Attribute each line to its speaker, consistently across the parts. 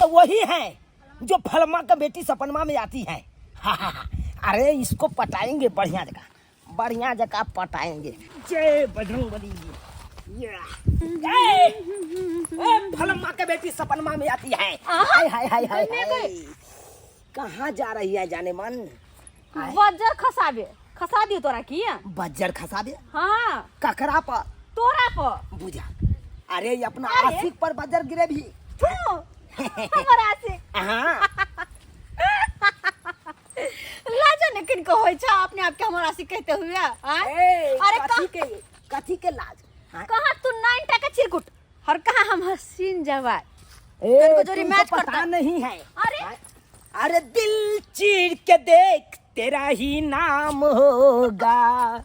Speaker 1: तो वही है जो फलमा का बेटी सपनमा में आती है। हा हा हा, अरे इसको पटाएंगे, बढ़िया जगह, बढ़िया जगह पटाएंगे। जय बजरंगबली। ए, ए, फलमा के बेटी सपनमा में आती है। हाय हाय हाय हाय हाय, कहाँ जा रही है जाने मन?
Speaker 2: बज्जर खसाबे, खसा दियो तोरा की।
Speaker 1: बज्जर खसा दे?
Speaker 2: हाँ।
Speaker 1: ककरा पर?
Speaker 2: तोरा पर।
Speaker 1: बुझा, अरे ये अपना
Speaker 2: अरे।
Speaker 1: आशिक पर बज्जर गिरे भी।
Speaker 2: तू हमर आशिक?
Speaker 1: हाँ।
Speaker 2: लाजो ने किनको होइ छ अपने आप के हमर आशिक कहते हुए, आँय?
Speaker 1: ए,
Speaker 2: अरे
Speaker 1: कथी के, कथी के लाज? हाँ?
Speaker 2: कहाँ तू 9 टाका चिरकुट और कहाँ हम हसीन जवान।
Speaker 1: ए,
Speaker 2: तनको जोरी
Speaker 1: तुमको
Speaker 2: मैच
Speaker 1: पता
Speaker 2: करता।
Speaker 1: नहीं है।
Speaker 2: अरे।
Speaker 1: हाँ? अरे दिल चीर के देख तेरा ही नाम होगा,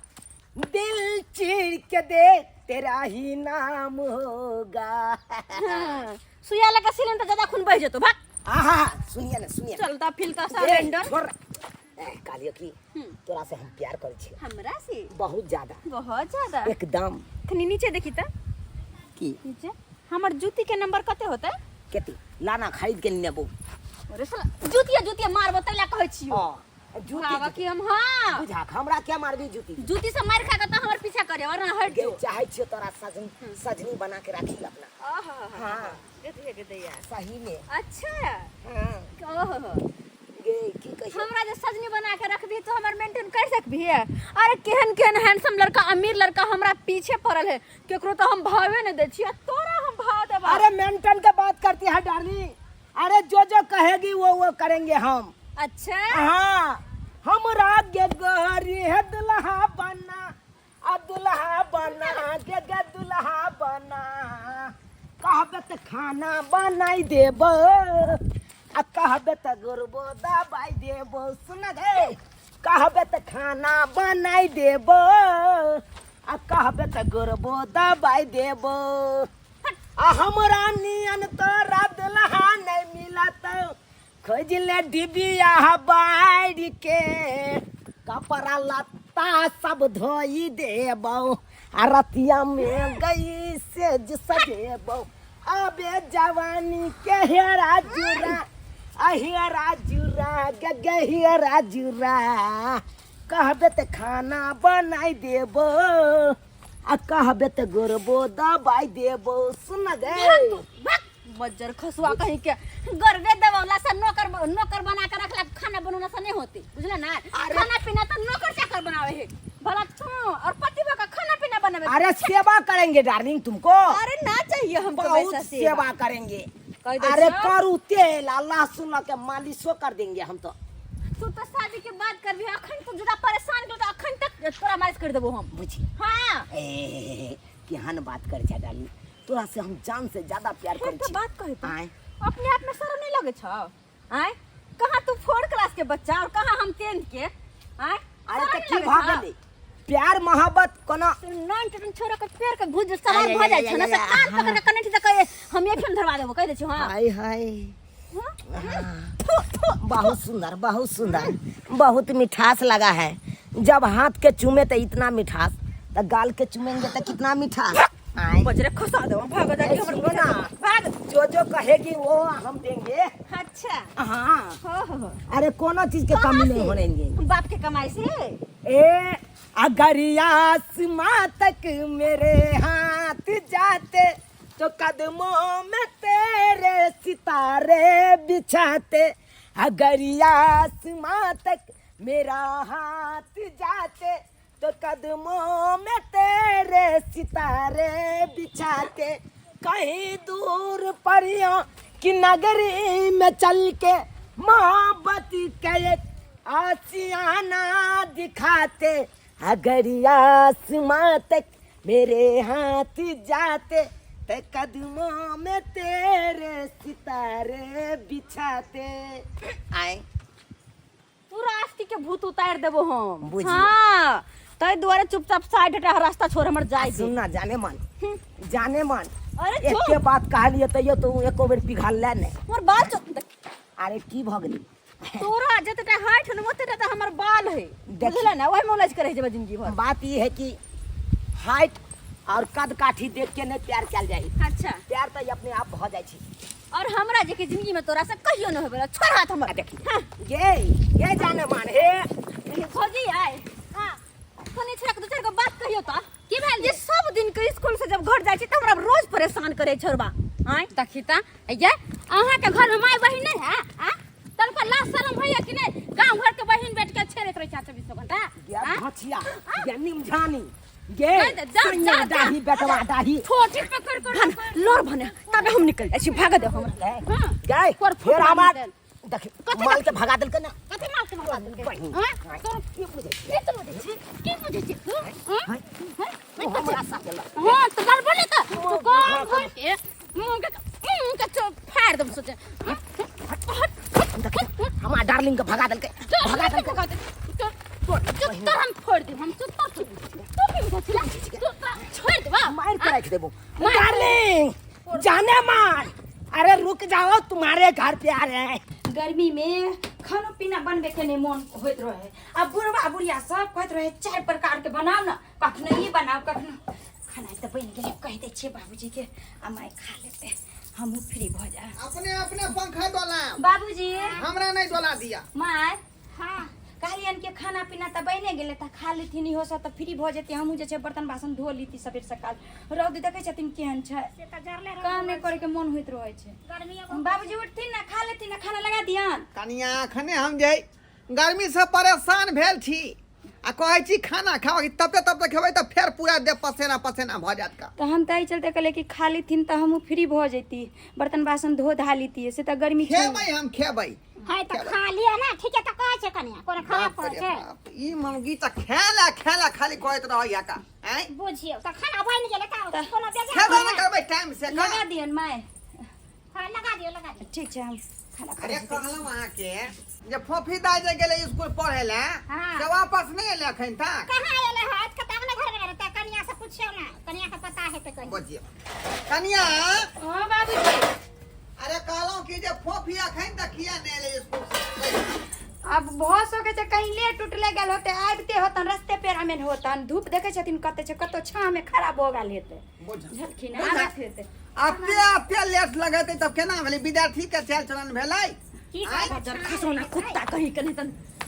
Speaker 1: दिल चीर के देख तेरा ही नाम होगा।
Speaker 2: हाँ, सुइया लगा सिलेंडर ज्यादा खून बह जेतो, भाग।
Speaker 1: आहा, सुनिए ना, सुनिए।
Speaker 2: चलता फिलता
Speaker 1: ए,
Speaker 2: सिलेंडर।
Speaker 1: छोड़। ए, कहलियो कि तोरा से हम प्यार करै छी।
Speaker 2: हमरा से?
Speaker 1: बहुत ज्यादा।
Speaker 2: बहुत ज्यादा?
Speaker 1: एकदम।
Speaker 2: खनी नीचे देखी त।
Speaker 1: की?
Speaker 2: नीचे हमर जूती के नंबर कते होते?
Speaker 1: केती लाना, खरीद के नेबो।
Speaker 2: अरे साला, जूतिया जूतिया मारबो तैला कहै छियो।
Speaker 1: हां, जूती।
Speaker 2: भागा कि हम, हां।
Speaker 1: बुझा, हमरा क्या मारबी जूती?
Speaker 2: जूती से मार खा के त हमर पीछा करे और ना हट
Speaker 1: गे
Speaker 2: जो।
Speaker 1: चाहे छियो तोरा सजनी, सजनी बना के राखी अपना।
Speaker 2: आहा।
Speaker 1: हाँ।
Speaker 2: गदे गदे यार।
Speaker 1: सही में।
Speaker 2: अच्छा।
Speaker 1: हाँ।
Speaker 2: ओहो।
Speaker 1: गे की कहियो?
Speaker 2: हमरा जे सजनी बना के रखबी तो हमर मेंटेन कर सकबी है? अरे केहन केहन हैंडसम लड़का, अमीर लड़का हमरा पीछे पड़ल है, केकरो तो हम भावे नहीं दै छियै, तोरा हम भाव देबा।
Speaker 1: अरे मेंटेन के बात करती है डार्लिंग, अरे जो जो कहेगी वो वो करेंगे हम।
Speaker 2: अच्छा।
Speaker 1: हाँ, हमरा गे गोरी है दुल्हा बना, आ दुल्हा बना गे गे दुल्हा बना, कहबे त खाना बनाई देबो, आ कहबे त गोरबो दबाई देबो। सुन गे, कहबे त खाना बनाई देबो, आ कहबे त गोरबो दबाई देबो, आ हमरा नियन तोरा दुल्हा नहीं मिलत, खोज ले डिबिया बाढ़ के, कपड़ा लत्ता सब धोई देबो, आ रतिया में गई से सजेबो। अबे जवानी के हेरा जुरा, आ हेरा जुरा गे हेरा जुरा, कहबे त खाना बनाई देबो, आ कहबे त गोरबो दबाई देबो। सुन गे।
Speaker 2: बज्जर खसुआ कहीं के, गर्वे दबौला से नौकर नौकर बना के रखला, खाना बनौला से नहीं होती, बुझला ना? खाना पीना तो नौकर चाकर बनावे है भला तू और पति का खाना पीना बनावे।
Speaker 1: अरे सेवा करेंगे डार्लिंग तुमको।
Speaker 2: अरे ना चाहिए हमको
Speaker 1: बहुत
Speaker 2: वैसा
Speaker 1: सेवा करेंगे।
Speaker 2: कह दे
Speaker 1: अरे
Speaker 2: छो।
Speaker 1: करू तेल आ लहसुन लऽ के मालिशो कर देंगे हम तो।
Speaker 2: तू तो शादी के बाद करबी, अखन तू ज्यादा परेशान कर तो अखन तक तोरा मालिश कर देबो हम।
Speaker 1: बुझी।
Speaker 2: हाँ।
Speaker 1: ए, केहन बात कर छे डार्लिंग, तोरा से हम जान से ज्यादा प्यार
Speaker 2: फिर
Speaker 1: करै
Speaker 2: तो
Speaker 1: छी।
Speaker 2: बात कहे तू।
Speaker 1: आँय।
Speaker 2: अपने आप में शर्म नहीं लगे छौ? आँय, कहाँ तू फोर्थ क्लास के बच्चा और कहाँ हम टेंथ के, आँय?
Speaker 1: अरे
Speaker 2: शर्म
Speaker 1: तऽ
Speaker 2: नहीं
Speaker 1: की
Speaker 2: लगे
Speaker 1: भऽ
Speaker 2: छौ?
Speaker 1: गेलै प्यार मोहब्बत कोना?
Speaker 2: नान टन छोरा के पैर के भुज सवार
Speaker 1: आय,
Speaker 2: भऽ
Speaker 1: आय,
Speaker 2: जाइ छौ
Speaker 1: आय,
Speaker 2: ने, से
Speaker 1: आय,
Speaker 2: कान पकड़ के कनेक्ट तक हम एफएम धरवा देबो, कहि दै छियौ। हाँ।
Speaker 1: हाय हाय, बहुत सुंदर, बहुत सुंदर, बहुत मिठास लगा है। जब हाथ के चूमे तो इतना मिठास, तो गाल के चूमेंगे तो कितना मिठास। आय।
Speaker 2: बजरे खसा देबो, भाग जा के
Speaker 1: ए,
Speaker 2: हमर
Speaker 1: सुनो ना।
Speaker 2: भाग।
Speaker 1: जो जो कहेगी वो हम देंगे।
Speaker 2: अच्छा।
Speaker 1: हाँ।
Speaker 2: हो हो हो।
Speaker 1: अरे कोनो चीज के
Speaker 2: कहाँ
Speaker 1: कमी
Speaker 2: से?
Speaker 1: नहीं होने देंगे।
Speaker 2: बाप के कमाई से?
Speaker 1: ए, अगर आसमां तक मेरे हाथ जाते तो कदमों में तेरे सितारे बिछाते, अगर आसमां तक मेरा हाथ जाते तो कदमों में तेरे सितारे बिछाते, कहीं दूर परियों की नगरी में चल के मोहब्बत के एक आशियाना दिखाते, अगर आसमां तक मेरे हाथ जाते तो कदमों में तेरे सितारे बिछाते। आए।
Speaker 2: पूरा आस्ती के भूत उतार देबो हम।
Speaker 1: बुझिए।
Speaker 2: हाँ, तै दुआरे चुपचाप साइड हटा, रास्ता छोड़ हमर जाय दे।
Speaker 1: सुन ना जाने मन, जाने मन।
Speaker 2: अरे जो।
Speaker 1: एके बात कहलिए तैयो तू एको बेर पिघल ले ने।
Speaker 2: हमर बाल
Speaker 1: अरे की भऽ गेलै?
Speaker 2: तोरा जतेटा हाइट है ओतेटा तऽ हमर बाल है।
Speaker 1: देखी।
Speaker 2: बुझल ना, ओहि में उलझ के रहि जेबै जिंदगी भर।
Speaker 1: बात ई है कि हाइट और कद काठी देख के नहीं प्यार कयल जाय।
Speaker 2: अच्छा।
Speaker 1: प्यार तऽ अपने आप भऽ जाइ छै।
Speaker 2: और हमरा जे के जिंदगी में तोरा से कहियो न होबे छोड़ हाथ हमर।
Speaker 1: देखी ये ये जाने मान हे
Speaker 2: भौजी आए हां कनी छोड़ा के दू चार गो बात कहियो त की भेल जे सब दिन के स्कूल से जब घर जाइ छी त हमरा रोज परेशान करे छोड़बा आय देखी त ये अहाँ के घर में माय बहिन नहीं है आ तनका लाज शरम होइया कि नहीं गांव घर के बहिन बैठ के छेड़ैत रहै छै 24 घंटा
Speaker 1: ये
Speaker 2: आँ?
Speaker 1: घचिया ये निमझानी ये
Speaker 2: नहीं त जा,
Speaker 1: सैया
Speaker 2: जा, जा।
Speaker 1: डाही बेटवा डाही
Speaker 2: ठोठी पकड़ कर लड़ भने तबे हम निकल जाइ छी भाग दे हमरा हाँ।
Speaker 1: गए
Speaker 2: पर
Speaker 1: फिर
Speaker 2: फुटबॉल
Speaker 1: हमार
Speaker 2: निकल।
Speaker 1: देख
Speaker 2: कथी
Speaker 1: माल के भगा देलकै ना
Speaker 2: कथी माल के भगा देलकै
Speaker 1: बहिन।
Speaker 2: हाँ? तोर
Speaker 1: की बुझै छी?
Speaker 2: की तू बुझै छी की बुझै छी तू हाँ?
Speaker 1: हैं?
Speaker 2: हाँ?
Speaker 1: तू हमरा साथे लड़।
Speaker 2: हाँ तो लड़बो नहीं तो तू कौन घर के मुंह के मुंह के चो फाड़ दम सोचे हाँ?
Speaker 1: देख हमार डार्लिंग के भगा देलकै भगा देलकै
Speaker 2: भगा देलकै चुत्तर हम फोड़ देब हम चुत्तर फोड़ देब तू की बुझै छी तू छोड़ देबा
Speaker 1: मार के रख देबो
Speaker 2: मार।
Speaker 1: डार्लिंग जाने मार अरे रुक जाओ तुम्हारे घर पे आ रहे हैं।
Speaker 3: गर्मी में खानो पीना बनबे के नहीं मन होइत रहे आ बुढ़वा बुढ़िया सब कहैत रहे चारि प्रकार के बनाउ ने कखनो ई बनाउ कखनो खाना तऽ बनि गेलै कहि दै छियै बाबूजी के आ माय खा लेतै हमहूँ फ्री भऽ जायब।
Speaker 4: अपने अपने पंखा डोला
Speaker 3: बाबूजी
Speaker 4: हमरा नहीं डोला दिया।
Speaker 3: माय हाँ कहलियन कि खाना पीना तऽ बने गेलै तऽ खा लेथिन इहो सब तऽ फ्री भऽ जेतै हमहूँ जे छै बर्तन बासन धो लीती सबेर सकाल। रौद देखै छथिन केहन छै काम नहि करैके मन होइत रहै छै। बाबूजी उठथिन ने खा लेथिन ने खाना लगा दियन।
Speaker 4: कनिया अखने हम जे गर्मी से परेशान भेल छी आ कहै छी खाना खाओ कि तबते तबते खेबै तऽ फेर पूरा देह पसेना पसेना भऽ जायत का।
Speaker 3: तऽ हम तऽ एहि चलते कहलियै कि खा लेथिन तऽ हमहूँ फ्री भऽ जैती बर्तन बासन धो धा लीतियै से तऽ गर्मी छै।
Speaker 4: खेबै हम खेबै।
Speaker 5: है तऽ खा लिअ ने ठीके तऽ कहै छै कनिया कोनो खराब
Speaker 4: बाप
Speaker 5: कहै
Speaker 4: रे
Speaker 5: छै।
Speaker 4: बाप, ई मौगी तऽ खेला खेला खाली कहैत रहैया का आँय
Speaker 5: बुझियौ तऽ खाना बनि गेलै तऽ कोनो बेजा
Speaker 4: खेबे नहि करबै टाइम से का।
Speaker 3: लगा दियन माय।
Speaker 5: हँ लगा दियौ लगा दियौ।
Speaker 3: ठीक छै हम खाना खा
Speaker 4: अरे
Speaker 3: लै छी।
Speaker 4: कहलहुँ अहाँके जे फोफी दाइ जे गेलै स्कूल पढ़े लए
Speaker 5: हाँ।
Speaker 4: से वापस नहि एलै अखन तक।
Speaker 5: कहाँ एलै हँ आज कतऽ अपने घर में रहतै कनिया से पुछियौ ने कनिया के पता हेतै कहीं।
Speaker 4: बुझियौ कनिया।
Speaker 3: हँ बाबूजी।
Speaker 4: अरे कहलहुँ कि जे फोफी अखन तक किया नहि एलै स्कूल से?
Speaker 3: अब भऽ सकै छै कहीं लेट उट लागि गेल होतै आबिते होतन रस्ते पेड़ा मे होतन धूप देखै छथिन कते छै कतौ छाँह मे खड़ा भऽ गेल हेतै बुझलखिन आबैत हेतै।
Speaker 4: अते अते लेट लगेतै तब केना भेलै विद्यार्थी के चाल चलन भेलै?
Speaker 5: की
Speaker 4: आँय?
Speaker 2: बजर खसौना कुत्ता कहीं के नहीं तन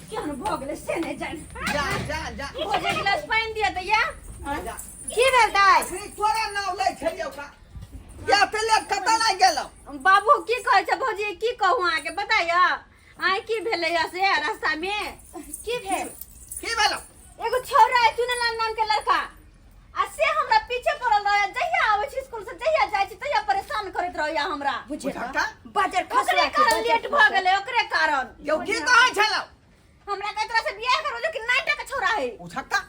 Speaker 2: केहन भऽ गेलै से नहि जानि।
Speaker 4: जा जा जा
Speaker 2: भोजे गिलास पानि दिअ तऽ या
Speaker 4: जा।
Speaker 3: की भेल दाइ?
Speaker 4: अखनी तोरा नाव लै छलियौ का एते लेट कतऽ लागि गेलौ?
Speaker 2: बाबू की कहै छै भौजी की कहू अहाँके बताइए आइ की भेलै से रास्ता में?
Speaker 3: की भेल?
Speaker 4: की भेलौ?
Speaker 2: एगो छौड़ा है चुनलाल नाम के लड़का आ से हमरा पीछे पड़ल रहे जहिया आबै छी स्कूल से जहिया जाइ छी तहिया परेशान करैत रहैया हमरा।
Speaker 3: बुझे
Speaker 4: बुझलका?
Speaker 3: बजर
Speaker 2: ओकरे
Speaker 3: खसुआ के
Speaker 2: कारण लेट भऽ गेलै ओकरे कारण।
Speaker 4: यौ की कहै छलौ?
Speaker 2: हमरा कहैत रहे से बियाह करू लेकिन नाइटा के छौड़ा है।
Speaker 4: उछक्का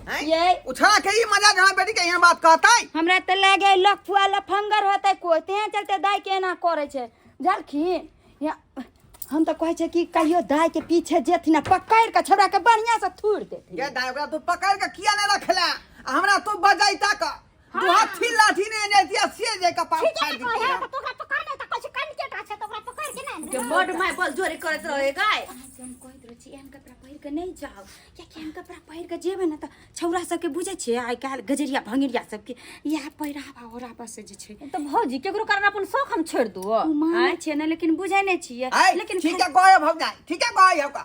Speaker 4: हैं?
Speaker 3: ये
Speaker 4: उछड़ा के ई मजा जहाँ बेटी के एहन बात कहतै?
Speaker 3: हमरा तऽ लागे लफुआ लफंगर होतै कोइ तें चलते दाइ के एना करै छै बुझलखिन। या हम तऽ कहै छै कि कहियो दाइ के पीछे जेथिन आ पकड़ि कऽ छौड़ा के बढ़िआँ से थूरि देथिन।
Speaker 4: गे दाइ ओकरा तू पकड़ के किया नहि रखला आ हमरा तू बजैता क दू हाथी लाठी नहि जैती आ से जे कपार
Speaker 5: ठीके
Speaker 4: फाड़ि
Speaker 5: तऽ कहै
Speaker 4: दितियै।
Speaker 5: तऽ तोरा पकड़ नहि तऽ कहै छै कनिके टा छै तऽ ओकरा पकड़ के नहि
Speaker 2: के बड my बल जोरी करैत रहे गाय।
Speaker 3: अहाँके हम कहैत रहै छी एहन कपड़ा पहिर कऽ नहि जाउ कियाकि एहन कपड़ा पहिर कऽ जेबै ने तऽ छौड़ा सबके बुझै छियै आइ काल्हि गजरिया भंगेरिया सबके इएह पहिरावा ओढ़ावा से जे छै।
Speaker 2: तऽ भौजी केकरो कारण अपन शौक हम छोड़ि दू?
Speaker 3: ओ मानै छियै ने लेकिन बुझै नहि छियै
Speaker 4: आइ
Speaker 3: लेकिन
Speaker 4: ठीके कहै भौजाइ ठीके कहै हौ का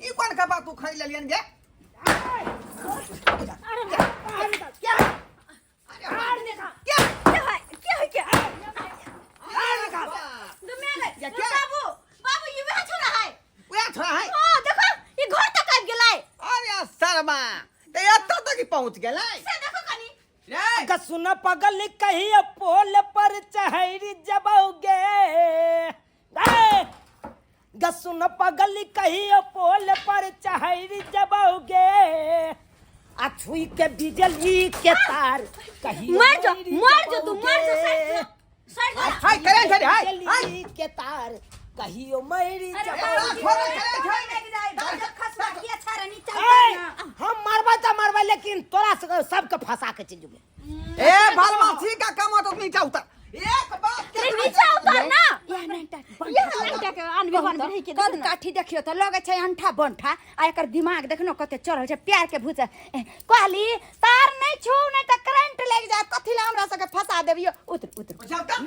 Speaker 4: ई कोन कपड़ा तू खरीद लेलियन गे?
Speaker 2: क्या है क्या है क्या
Speaker 4: या क्या?
Speaker 2: बाबू बाबू ये वह छोरा है।
Speaker 4: उएह छोड़ा है।
Speaker 2: हां देखो ये घर तक आबि गेलै।
Speaker 4: अरे शर्मा तऽ एतऽ तक ही पहुँच गेलै।
Speaker 2: से देखो कनी
Speaker 4: रे
Speaker 1: ग सुन पगल कहियो पोल पर चहरी जबौगे ग सुन पगल कहियो पोल पर चहरी जबौगे आ छुई के बिजली के तार कहियो
Speaker 2: मर जो मर जो तू मर जो साइड जो साइड जो।
Speaker 4: हाय करे छै हाय हाय
Speaker 1: बिजली के तार कहियो मरी
Speaker 3: अरे
Speaker 1: जबौगे।
Speaker 3: बाबूजी,
Speaker 4: छोड़ो, छोड़ो, छोड़ो।
Speaker 3: लागि जाइ, बजर खसुआ के अच्छा रह, नीचा
Speaker 1: ए,
Speaker 3: उतर ना।
Speaker 1: हम मरबै तऽ मरबै लेकिन तोरा सबके फंसा के चलि जेबै।
Speaker 4: ए बदमाशी का काम तो नीचा उतर एक बात के
Speaker 2: अरे नीचा उतर ना
Speaker 3: यह नाटा
Speaker 2: यह नाटा के आन बिहान रही के
Speaker 3: कद काठी देखियो त लगै छै अंठा बंठा आ एकर दिमाग देखनो कते चढ़ल छै प्यार के भूत कहली तार नहीं छू नहीं त करंट लागि जायत कथी ला हमरा सबके फंसा देबियो उतर उतर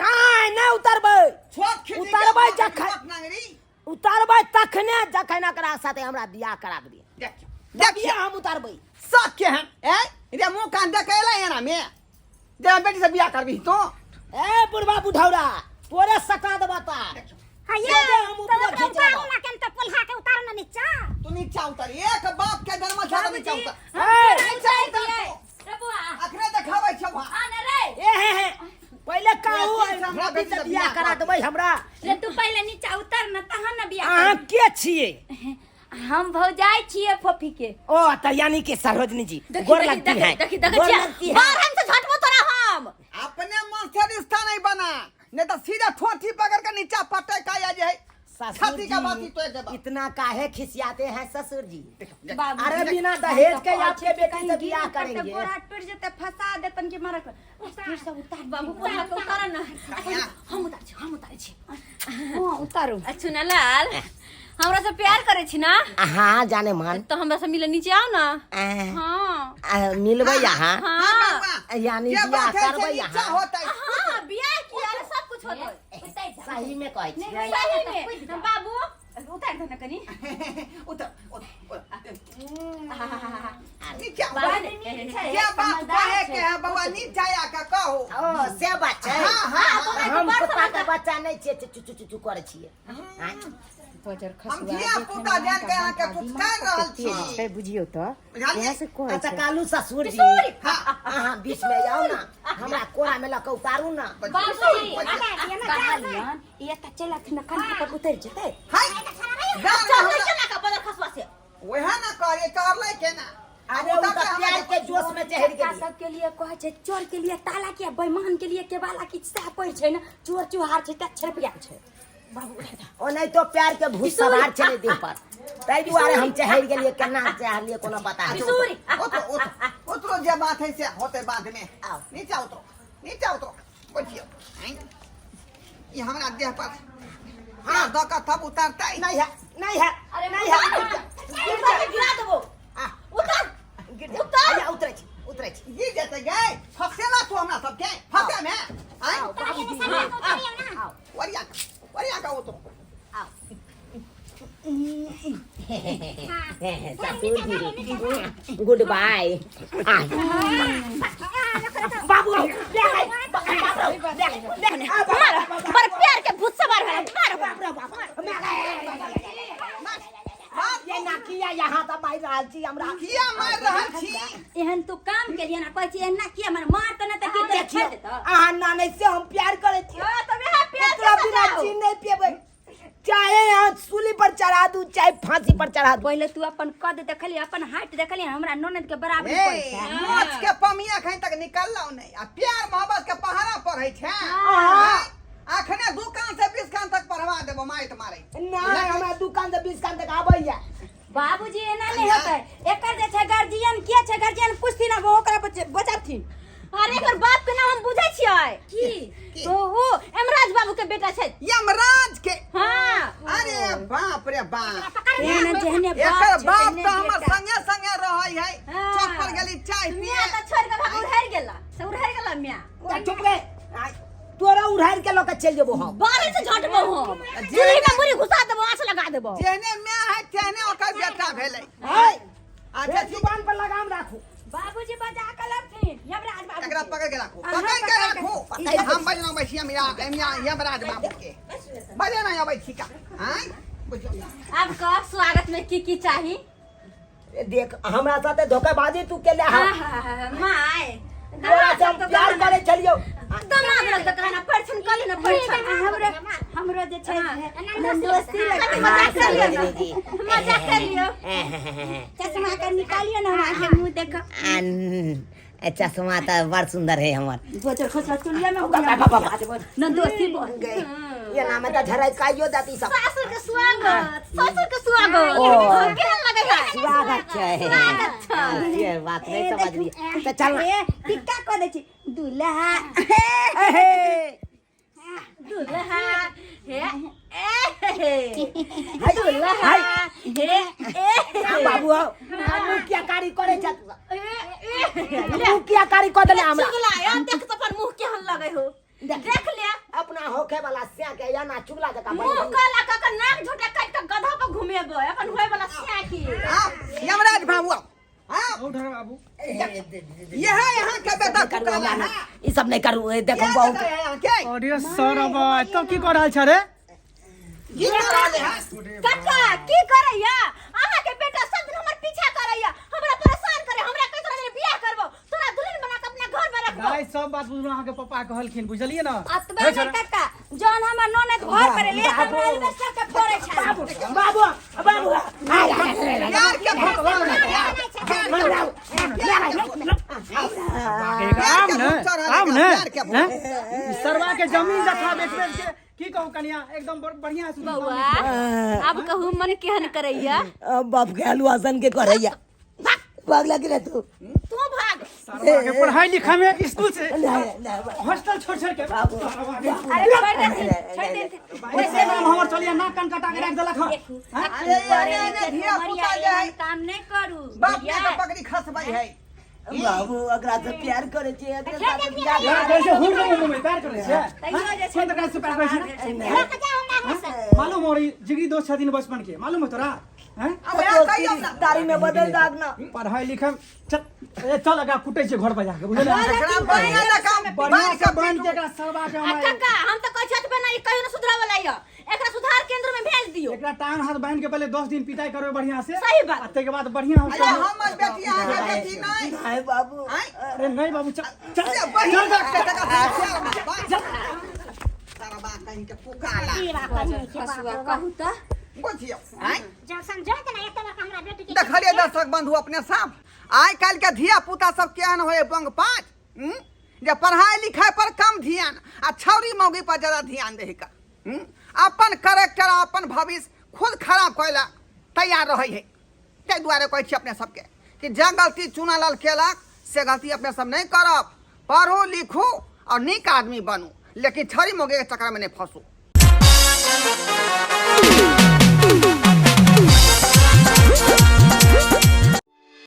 Speaker 1: नहीं नहीं उतरबै उतरबै जखन उतरबै तखने जखन एकरा साथे हमरा बियाह करा के दिअ
Speaker 4: देखियो
Speaker 1: देखिए हम उतरबै
Speaker 4: सब केहन ए रे मुंह कान देख एलै एना मे जेना बेटी से बियाह करबी तो
Speaker 1: ए बुढ़वा बुढ़ौरा तोरे सटा देबा तार
Speaker 5: हाँ
Speaker 1: दे
Speaker 5: ये
Speaker 1: दे हम
Speaker 5: तो
Speaker 1: ऊपर
Speaker 5: ओकरा
Speaker 1: खींच
Speaker 5: उतारू
Speaker 1: लेबो।
Speaker 5: ना केन त पोल्हा के उतारू ना नीचा
Speaker 4: तू नीचा उतर एक बाप के जन्म छा तो नीचा उतर
Speaker 1: ए,
Speaker 4: नीचा उतर
Speaker 3: रे बौआ
Speaker 4: अखने देखाबै छौ वहाँ
Speaker 3: आ ने रे
Speaker 1: ए हे हे पहिले कहू
Speaker 4: ए, हमरा
Speaker 1: भाभी
Speaker 4: बेटी
Speaker 1: से
Speaker 4: से
Speaker 1: बियाह
Speaker 4: बियाह
Speaker 1: करा
Speaker 4: करा
Speaker 1: देबै हमरा
Speaker 3: रे तू पहिले नीचा उतर न तहन न बियाह
Speaker 1: अहाँ
Speaker 3: करबी।
Speaker 1: के छियै
Speaker 3: हम भौजाई छियै फोफी के
Speaker 1: ओ त यानी कि सरोजनी जी
Speaker 2: देखी
Speaker 1: गोर
Speaker 2: देखी
Speaker 1: लगती
Speaker 2: देखी
Speaker 1: है
Speaker 2: देखी देखी
Speaker 1: गोर
Speaker 2: छियै।
Speaker 1: लगती है
Speaker 2: बाहर हमसे झटबो तोरा हम
Speaker 4: अपने मन से रिश्ता नहीं बना नहीं तो सीधा ठोठी पकड़ के नीचा पटक का आ जाए
Speaker 1: ससुर
Speaker 4: छाती का बाती
Speaker 1: जी
Speaker 4: तोड़ देबा
Speaker 1: इतना काहे खिसियाते हैं ससुर जी
Speaker 3: बाबू
Speaker 1: अरे
Speaker 3: जी,
Speaker 1: बिना
Speaker 3: हम
Speaker 1: दहेज
Speaker 3: तऽ
Speaker 1: के
Speaker 3: कहै
Speaker 1: आपके
Speaker 3: छियै कि
Speaker 1: बेटी से
Speaker 3: कहीं
Speaker 1: बियाह
Speaker 3: गिर पड़तै,
Speaker 1: करेंगे।
Speaker 3: गोड़ हाथ टूटि जेतै फंसा देतन कि मारक फिर सब उतार
Speaker 2: बाबू पोल्हा के उतार ना हम उतार छी हम उतार छी
Speaker 3: हां उतारू
Speaker 2: अच्छा लाल हमरा से प्यार करे छी ना
Speaker 1: हाँ जाने मन
Speaker 2: तो हमरा से मिले नीचे आओ ना हाँ
Speaker 1: मिलबै यहाँ
Speaker 2: हाँ
Speaker 4: हाँ
Speaker 1: यानी
Speaker 4: ये
Speaker 1: बियाह
Speaker 4: बात है से
Speaker 1: करबै
Speaker 4: नीचा
Speaker 1: यहाँ
Speaker 4: होता है
Speaker 2: हाँ बियाह किया रे, सब कुछ होतै
Speaker 1: सही में कहै छियै
Speaker 2: सही में बाबू उतार दे ना कनी
Speaker 4: उतर उतर उतर। नीचा
Speaker 2: बाबू
Speaker 4: ये बात कहे के है बउआ नीचा आके कहो
Speaker 1: ओ से बात छै
Speaker 4: हाँ हाँ
Speaker 1: हम कुत्ता के बच्चा नहि छियै चू चू चू चू करै छियै आँय?
Speaker 3: बजर
Speaker 4: हम धिया पुता जान के अहाँके कुछ कर रहल छी
Speaker 3: बुझियौ तऽ
Speaker 4: बुझलियै?
Speaker 3: इएह से कहै
Speaker 1: अच्छा
Speaker 3: छै
Speaker 1: कालू ससुर जी
Speaker 4: हाँ
Speaker 1: अहाँ बीच में जाओ ना हमरा कोरा में लऽ के उतारू ना
Speaker 2: बाबूजी
Speaker 3: कहलियन ई एतऽ चलि अथिन ने कंधा पर उतरि जेतै
Speaker 4: हाय डर
Speaker 2: चल
Speaker 4: हमरा-
Speaker 2: चल का बदल खसवा से
Speaker 4: वएह ना कहलियै चढ़लै केना
Speaker 1: अरे उ तऽ प्यार के जोश में चढ़ि
Speaker 3: लड़का
Speaker 1: गेली
Speaker 3: सबके लिए कहै छै चोर के लिए ताला के बेईमान के लिए केवाला की सएह पड़ै छै ने चोर चुहार छै तऽ छड़प गेल छै
Speaker 1: ओ नहीं तो प्यार के भूत सवार छलै देह पर ताहि दुआरे हम चढ़ि गेलियै केना चढ़लियै कोनो पता नहि
Speaker 2: किशोरी
Speaker 4: उतरो उतरो उतरो जे बात है से होते बाद में
Speaker 1: आओ।
Speaker 4: नीचा उतरो नीचा उतरो बैठियो आँय। ई हमरा देह पर हाथ दऽ कऽ तब उतरतै
Speaker 1: नहीं है नहीं है
Speaker 2: अरे
Speaker 1: नहीं है
Speaker 2: उतार गिरा देबो
Speaker 1: आ,
Speaker 2: उतार
Speaker 1: गिर जा
Speaker 2: उतार।
Speaker 1: हैया, उतरै छी उतरै छी
Speaker 4: गिर जेतै गै फसेला तू हमरा सबके फसे में आँय
Speaker 1: आओ
Speaker 4: ओरिया ओरिया कऽ उतरो
Speaker 1: ससुर जी गुड बाय बाबू
Speaker 2: मार बड़ प्यार के भूत सवार भेला मार
Speaker 1: ये ना किया यहाँ तऽ मारि रहल छी हमरा
Speaker 4: किया मारि रहल छी
Speaker 3: एहन तू काम केलियन आ कहै छी एना किया मार मार तऽ नहि तऽ की तोरा
Speaker 1: देखियौ
Speaker 3: छोड़ि देतौ
Speaker 1: अहाँ नानै से हम प्यार करै छी
Speaker 2: हां तो वएह प्यार
Speaker 1: तोरा
Speaker 2: के
Speaker 1: बिना
Speaker 2: सजाओ।
Speaker 1: चीन नहीं पेबै चाहे यहाँ सूली पर चढ़ा दू चाहे फांसी पर चढ़ा दू
Speaker 3: पहिले तू अपन कद देखली अपन हाइट देखली हमरा ननद के बराबरी
Speaker 4: ए
Speaker 3: पड़ै छै
Speaker 4: मोछ के पमिया खैन तक निकललौ नहि आ प्यार मोहब्बत के पहाड़ा पढ़ै छै
Speaker 1: हाँ।
Speaker 4: अखने दुकान से 20 कान तक पढ़वा देबो मारि मारे
Speaker 1: नहीं हमरा दुकान से 20 कान तक आबैया
Speaker 3: बाबूजी एना नहि होतै एकर जे छै गार्जियन के छै गार्जियन पूछथिन आब ओकरा बचाथिन
Speaker 2: अरे एकर बाप के नाम हम बुझै छियै
Speaker 3: की
Speaker 2: तो ओ यमराज बाबू के बेटा छै
Speaker 4: यमराज के
Speaker 2: हाँ
Speaker 4: अरे बाप रे बाप
Speaker 3: एहन जेहने बाप
Speaker 4: एकर
Speaker 3: छै
Speaker 4: बाप
Speaker 3: तेहने
Speaker 4: तऽ हमर
Speaker 3: बेटा।
Speaker 4: संगे संगे रहै है
Speaker 2: हाँ।
Speaker 4: चौक पर गेली चाय
Speaker 2: मियां
Speaker 4: पिए
Speaker 2: तऽ छोड़ के भाग उड़ारि गेला से उड़ारि गेला मियां
Speaker 1: तऽ चुप गए आय, तोरा उड़ारि के लऽ के चलि जेबो हम
Speaker 2: बाहर से झटबो हम चूल्ही में मुरी घुसा देबो आँच लगा देबो
Speaker 4: जेहने माय है तेहने ओकर बेटा भेलै
Speaker 1: आय
Speaker 4: अच्छा
Speaker 1: फेर
Speaker 4: ठीक
Speaker 1: जुबान पर लगाम राखू
Speaker 3: बाबूजी बजा के लथिन यमराज बाबू
Speaker 4: एकरा
Speaker 3: के।
Speaker 4: पकड़ के राखू
Speaker 3: अहाँ
Speaker 4: पकड़ के
Speaker 3: पकड़ के-
Speaker 4: राखू हम बजना बैठी हम यमराज बाबू के बजना अबै छी का आँय बुझियौ
Speaker 2: आब कह स्वागत में की की चाही
Speaker 1: देख हमरा साथे धोखेबाजी तू केले
Speaker 3: हाँ,
Speaker 1: हँ
Speaker 3: हाँ, हाँ, माय
Speaker 1: तोरा से हम प्यार करे छलियौ
Speaker 2: दमाद रख दे कहना परछन कली ना परछन
Speaker 3: हमरो हमरो जे छै नंदोसी
Speaker 2: कनी मजाक कर लियो ना। मजाक कर लियो
Speaker 3: चश्मा के निकालियो ना हम आके मुंह देखो
Speaker 1: चश्मा तऽ बड़ सुंदर है हमर
Speaker 3: गोचर खोसला चुलिया में नंदोसी बन गए
Speaker 1: ये नाम तऽ झराइ काइयो जाती सब
Speaker 2: सासुर के स्वागत ससुर के स्वागत
Speaker 1: ओ।
Speaker 2: केहन लगै है
Speaker 1: स्वागत छै
Speaker 2: स्वागत छै
Speaker 1: ये बात नहीं समझलियै तऽ चल
Speaker 3: ए टिक्का कऽ दै छी दूल्हा
Speaker 1: एहे
Speaker 2: दुल्हा हे ए दुल्हा हे ए
Speaker 1: बाबू आओ मुखिया कारी करे छत मुखिया कारी कऽ देले हमरा।
Speaker 2: चुगला यार, देख तो अपन मुंह केहन लगे हो, देख ले।
Speaker 1: अपना होखे वाला स्या के या ना चुगला जका।
Speaker 2: मुंह काला क के, नाक झोटा काट के गधा पर घुमेबो अपन होय वाला स्या की।
Speaker 4: आओ यमराज बाबू, आओ आओ।
Speaker 6: उठर बाबू।
Speaker 4: यह यहाँ के बेटा कुकाला है।
Speaker 1: ई सब नहीं करू, ए, देखो
Speaker 4: क्या
Speaker 1: बहुत
Speaker 4: बेटा है यहाँ के?
Speaker 6: अरे सरबा, तो की कर रहल छ रे?
Speaker 4: की कर रहले है?
Speaker 2: काका, की करैया? अहाँ के बेटा सब दिन हमर पीछा करैया, हमरा परेशान करे, हमरा कहैत रहे बियाह करबो, तोरा दुल्हन बना के अपना घर में रखबो।
Speaker 6: दाइ, सब बात बुझलहुँ, अहाँके पप्पा कहलखिन, बुझलियै ने?
Speaker 3: अतबे ने काका, जौन हमर ननद घर पर एलै तऽ हमरा एल्बेस्टर के फोड़ै छै।
Speaker 1: बाबू बाबू बाबू, आय, आय, आय, आय,
Speaker 4: प्यार के भूख चढ़ल है, प्यार के भूख।
Speaker 6: आम ने आम ने
Speaker 4: प्यार के भूख।
Speaker 6: हैं? ई सरवा के जमीन जथा बेच बेच के, की कहू कनिया, एकदम बढ़िया से।
Speaker 2: बौआ, अब कहू, मन केहन करैया?
Speaker 1: अब बाप के हलुआ सन के करैया, भाग लगी रे तू।
Speaker 2: तू भाग।
Speaker 6: सरवा के पढ़ाई लिखाई में स्कूल से
Speaker 1: नहीं नहीं।
Speaker 6: हॉस्टल छोड़ छोड़ के सरवा के।
Speaker 3: अरे छोड़ देथिन, छोड़ देथिन।
Speaker 6: वैसे नाम हमर चलिया नाक कान कटा के राख देलक हन। हैं?
Speaker 4: अरे अरे अरे, धिया पुता जे है
Speaker 3: काम नहि करू।
Speaker 4: बाप माय के पगड़ी खसबै है।
Speaker 1: बाबू, एकरा से प्यार करे छी, एकरा साथ बियाह।
Speaker 6: यार, कैसे हुर रहे मुंह में प्यार करे छै?
Speaker 3: तैयो जे छै
Speaker 6: कोन तरह से प्यार करे छै?
Speaker 5: लऽ जाओ मांगो से।
Speaker 6: मालूम हो रही जिगरी दोस्त छथिन बचपन के, मालूम हो तोरा? हैं?
Speaker 4: अब यहाँ कहियौ ना।
Speaker 1: दाढ़ी में बदल दाग ना।
Speaker 6: पढ़ाई लिखाई, चल ए, चल, एकरा कुटै छै घर पर जाके, बुझलियै?
Speaker 4: एकरा बढ़िया जकाँ
Speaker 6: बढ़िया
Speaker 4: बान्हि
Speaker 6: से
Speaker 4: के
Speaker 6: बान्हि के एकरा सरवा के
Speaker 2: आ
Speaker 6: हम
Speaker 2: काका, हम तऽ कहै छियै एतबे नहि, कहियो न सुधरऽ वाला यऽ, एकरा सुधार केंद्र में भेज दियौ।
Speaker 6: एकरा टांग हाथ बान्हि के पहले 10 दिन पिटाई करबै बढ़िया से।
Speaker 2: सही बात।
Speaker 6: आ ताहिके बाद बढ़िया
Speaker 4: अरे
Speaker 6: होस्टल।
Speaker 4: हमर बेटी अहाँके बेटी नहि।
Speaker 1: नहीं बाबू।
Speaker 4: आँय?
Speaker 6: अरे नहीं बाबू, चल चल।
Speaker 4: से बढ़िया
Speaker 6: चल जा।
Speaker 4: के टका से बान्ह। सरबा कहीं के पुकाला।
Speaker 5: जीवा कहीं के
Speaker 3: खसुआ
Speaker 5: बाप।
Speaker 3: कहू तऽ।
Speaker 4: बुझियौ आँय।
Speaker 5: जब समझो त ना एते बड़का हमरा बेटी के।
Speaker 4: देखलियै दर्शक बंधु अपने सब, आइ काल्हि के धिया पुता सब केहन होय बंग पाँच, हम्म? जे पढ़ाई लिखाई पर कम ध्यान आ छौरी मौगी पर ज्यादा ध्यान दे का, हम्म? अपन करेक्टर आ अपन भविष्य खुद खराब करै तैयार रहै है। ताहि दुआरे कहै छी अपने सबके कि जे गलती चुनालाल केलक से गलती अपने सब नहि करब। पढ़ू लिखू और नीक आदमी बनू, लेकिन छौरी मौगी के चक्कर में नहीं फंसू।